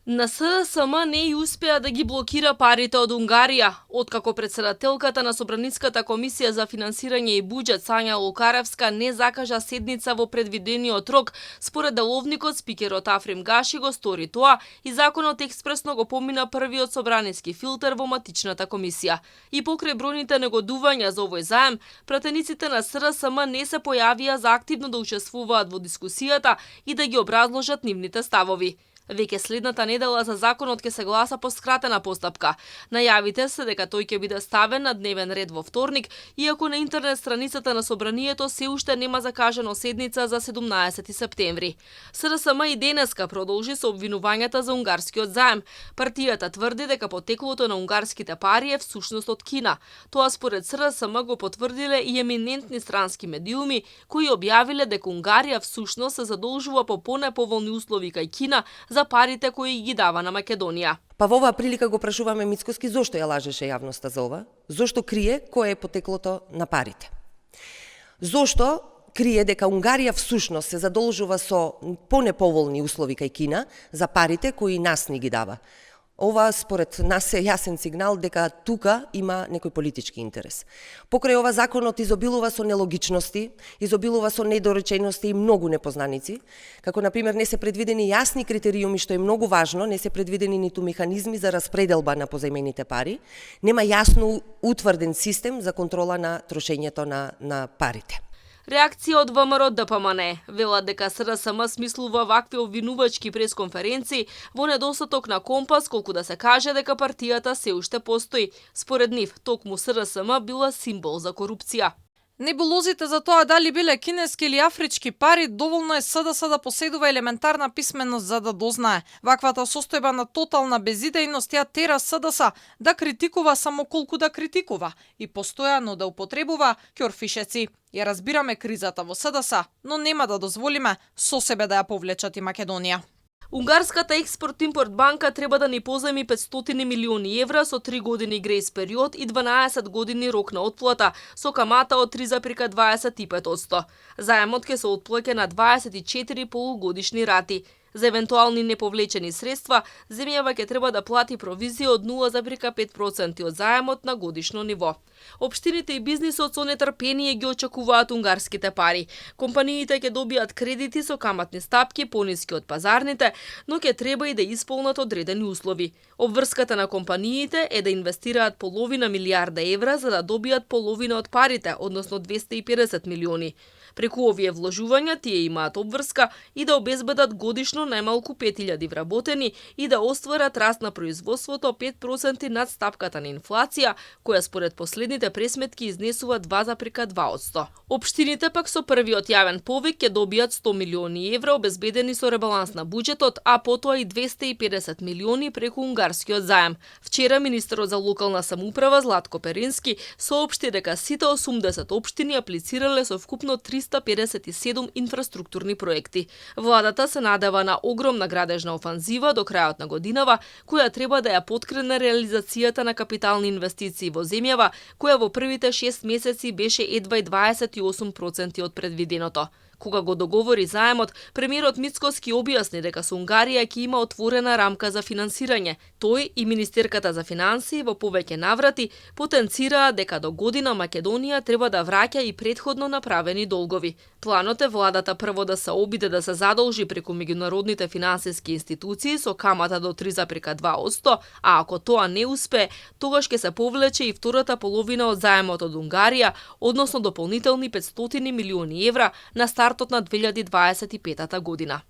На СДСМ не и успеа да ги блокира парите од Унгарија, откако претседателката на Собраниската комисија за финансирање и буџет Сања Лукаревска не закажа седница во предвидениот рок. Според деловникот, спикерот Африм Гаши го стори тоа и законот експресно го помина првиот собраниски филтер во матичната комисија. И покрај бројните негодувања за овој заем, пратениците на СДСМ не се појавија за активно да учествуваат во дискусијата и да ги образложат нивните ставови. Веќе следната недела за законот ќе се гласа по скратена постапка. Најавите се дека тој ќе биде ставен на дневен ред во вторник, иако на интернет страницата на Собранието се уште нема закажано седница за 17 септември. СДСМ и денеска продолжи со обвинувањата за унгарскиот заем. Партијата тврди дека потеклото на унгарските пари е всушност од Кина. Тоа според СДСМ го потврдиле и еминентни странски медиуми, кои објавиле дека Унгарија всушност се задолжува по понеповолни услови кај Кина за парите кои ги дава на Македонија. Па во оваа прилика го прашуваме Мицкоски зошто ја лажеше јавноста за ова? Зошто крие кое е потеклото на парите? Зошто крие дека Унгарија всушност се задолжува со понеповолни услови кај Кина за парите кои нас ни ги дава? Ова според нас е јасен сигнал дека тука има некој политички интерес. Покрај ова законот изобилува со нелогичности, изобилува со недоречености и многу непознаници, како например не се предвидени јасни критериуми, што е многу важно, не се предвидени ниту механизми за распределба на позајмените пари, нема јасно утврден систем за контрола на трошењето на парите. Реакција од ВМРО ДПМН велат дека СДСМ смислува вакви обвинувачки пресконференции во недостаток на компас, колку да се каже дека партијата се уште постои. Според нив, токму СДСМ била символ за корупција. Небулозите за тоа дали биле кинески или афрички пари, доволно е СДС да поседува елементарна писменост за да дознае. Ваквата состојба на тотална безидејност ја тера СДС да критикува само колку да критикува и постојано да употребува ќорфишеци. Ја разбираме кризата во СДС, но нема да дозволиме со себе да ја повлечат и Македонија. Унгарската експорт-импорт банка треба да ни позајми 500 милиони евра со 3 години грејс период и 12 години рок на отплата, со камата од 3,25%. Заемот ќе се отплаќа на 24 полугодишни рати. За евентуални неповлечени средства, земјава ќе треба да плати провизија од 0,5% од заемот на годишно ниво. Општините и бизнисот со нетрпение ги очекуваат унгарските пари. Компаниите ќе добијат кредити со каматни стапки пониски од пазарните, но ќе треба и да исполнат одредени услови. Обврската на компаниите е да инвестираат половина милијарда евра за да добијат половина од парите, односно 250 милиони. Преку овие вложувања тие имаат обврска и да обезбедат годишно најмалку 5000 вработени и да остварат раст на производството 5% над стапката на инфлација, која според последните пресметки изнесува 2,2%. Општините пак со првиот јавен повик ќе добијат 100 милиони евра обезбедени со ребаланс на буџетот, а потоа и 250 милиони преку унгарскиот заем. Вчера министерот за локална самоуправа Златко Перински соопшти дека сите 80 општини аплицирале со вкупно 357 инфраструктурни проекти. Владата се надева на огромна градежна офанзива до крајот на годинава, која треба да ја поткрene реализацијата на капитални инвестиции во земјава, која во првите 6 месеци беше едва и 28% од предвиденото. Кога го договори заемот, премиерот Мицкоски објасни дека со Унгарија ќе има отворена рамка за финансирање. Тој и министерката за финансии во повеќе наврати потенцираа дека до година Македонија треба да враќа и претходно направени долгови. Планот е владата прво да се обиде да се задолжи преку меѓународните финансиски институции со камата до 3,2%, а ако тоа не успее, тогаш ќе се повлече и втората половина од заемот од Унгарија, односно дополнителни 500 милиони евра на стартот на 2025 година.